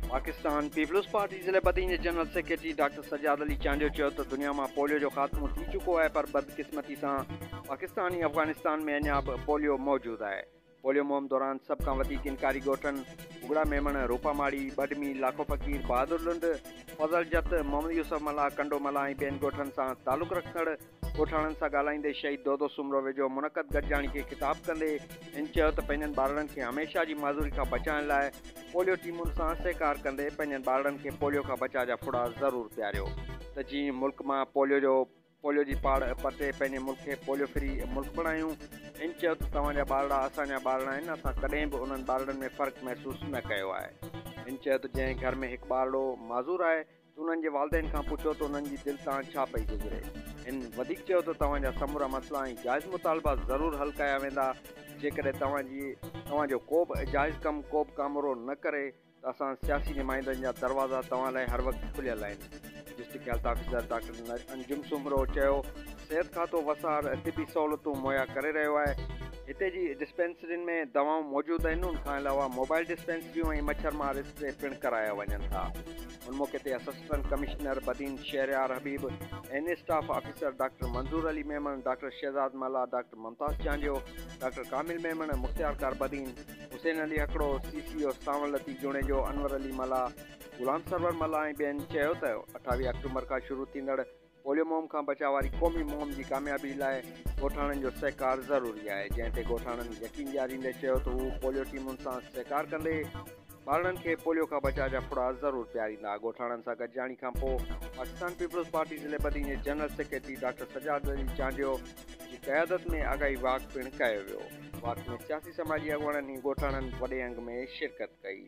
Pakistan peoples party ضلعي بدين جي general secretary doctor Sajjad Ali Chandio چيو ته دنيا مان پوليو جو خاتمو ٿي چڪو آهي پر بدقسمتي سان پاڪستان ۽ افغانستان ۾ اڃا به پوليو موجود آهي. پوليو مهم دوران سڀ کان وڌيڪ انڪاري ڳوٺن اگڙا ميمڻ، روپا ماڙي، ٻڏمي، لاکو فقير، بهادر لنڊ، فضل جت، محمد يوسف ملاح، ڪنڊو ملاح ۽ ٻين ڳوٺن سان تعلق رکندڙ ڳوٺاڻن سان ڳالهائيندي شهيد دودو سومرو ويجهو منعقد گڏجاڻي کي خطاب ڪندي هن چيو ته پنهنجن ٻارڙن کي هميشه جي معذوري کان بچائڻ لاء پوليو ٽيمن سان سهڪار ڪندي پنهنجن ٻارڙن کي پوليو کان بچاء جا ڦڙا ضرور پياريو ته جيئن ملڪ مان پوليو جو پوليو جي پاڙ پٽي پنهنجي ملڪ کي پوليو فري ملڪ بڻايون. هن چيو ته توهان جا ٻارڙا اسان جا ٻارڙا آهن، اسان ڪڏهن به انهن ٻارڙن ۾ فرق محسوس نه ڪيو آهي. هن چيو ته جنهن گهر ۾ هڪ ٻارڙو معذور آهي ته انهن جي والدين کان پڇو ته انهن جي دل تان ڇا پئي گذري. هن وڌيڪ چيو ته توهان جا سمورا مسئلا ۽ جائز مطالبا ضرور حل ڪيا ويندا، جيڪڏهن توهان جي توهان جو ڪو به جائز ڪم ڪو به ڪامورو نه ڪري ته اسان سياسي نمائندن جا دروازا توهان لاء هر وقت کليل آهن. District health officer doctor Anjum Soomro چيو صحت کاتو وسار طبي سهولتون مهيا ڪري رهيو آهي، هتي جي ڊسپينسرين ۾ دوائون موجود آهن، ان کان علاوه موبائل ڊسپينسريون ۽ مڇر مار اسپري پڻ ڪرايا وڃن ٿا. ان موقعي تي assistant commissioner Badin Shehryar Habib, N staff officer doctor Manzoor Ali Memon, doctor Shahzad Mallah, doctor Mumtaz Chandio, doctor Kamil Memon, مختيارڪار Badin, Hussain Ali Hakro, C C O Sawan Latif Junejo, Anwar Ali Mallah, Ghulam Sarwar Mallah ۽ ٻين چيو ته 28 آڪٽومبر کان شروع ٿيندڙ polio مهم کان بچاء واري قومي مهم جي ڪاميابي لاء ڳوٺاڻن جو سهڪار ضروري آهي جنهن تي ڳوٺاڻن يقين ڏياريندي چيو ته هو پوليو ٽيمن سان سهڪار ڪندي ٻارڙن کي پوليو کان بچاء جا ڦڙا ضرور پياريندا. ڳوٺاڻن سان گڏجاڻي کانپوء پاڪستان پيپلز پارٽي ضلعي بدين جي general secretary doctor Sajjad Ali Chandio جي قيادت ۾ آگاهي واڪ پڻ ڪيو ويو. واڪ ۾ سياسي سماجي اڳواڻن ۽ ڳوٺاڻن وڏي انگ ۾ شرڪت ڪئي.